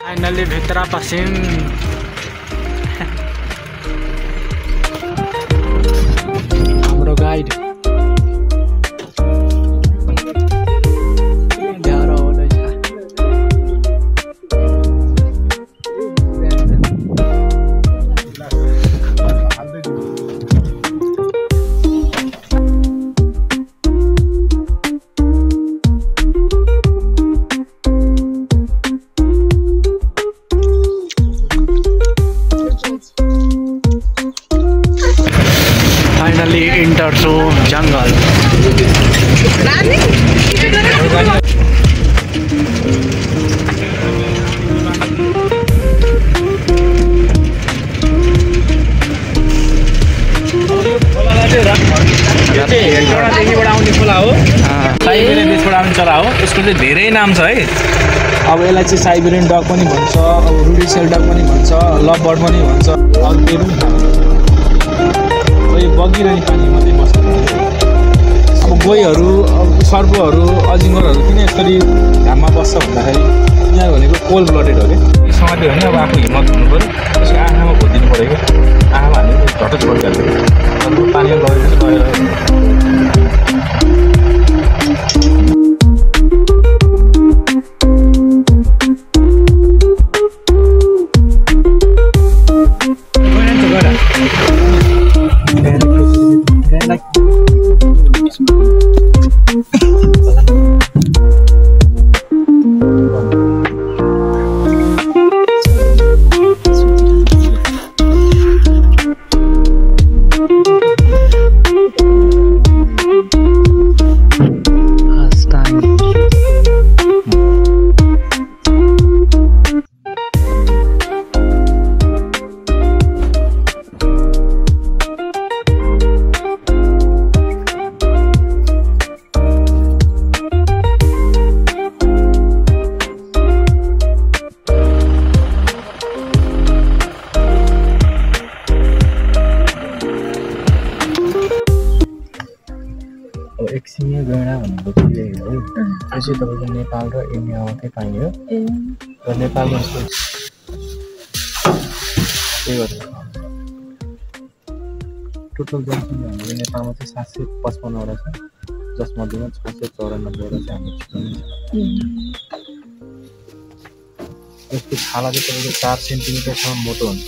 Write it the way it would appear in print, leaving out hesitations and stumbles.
Finally भित्र पस्यौं। हाम्रो guide finally enter to jungle. यसको चाहिँ धेरै नाम छ है। अब यसलाई चाहिँ साइबेरियन डग पनि भन्छ, अब रुडी सेल डग पनि भन्छ, लभ बर्ड पनि भन्छ, अरू केही पनि थाहा यो बगिरहने पानी मात्रै बस्छ। अब गोहीहरू, सर्पहरू, अजिङ्गरहरू किन यसरी घाममा बस्छ भन्दाखेरि यिनीहरू भनेको कोल्ड ब्लडेड हो कि समात्यो भने अब आफू हिम्मत हुनु पऱ्यो, त्यसको आँखामा खोजिदिनु पऱ्यो कि आँखामा हाल्यो झट्ट छोडिहाल्छ। पानीमा लगेपछि गएर एकसिङे गैँडा भनेको चाहिँ यही हो। यो चाहिँ तपाईँको नेपाल र इन्डिया मात्रै पाइने हो र नेपालमा त्यही भएर टोटल जनसङ्ख्या हाम्रो नेपालमा चाहिँ 755वटा छ, जसमध्येमा 694वटा चाहिँ हाम्रो चिकन छ। यसको छाला चाहिँ तपाईँको 4 सेन्टिमिटरसम्म मोटो हुन्छ।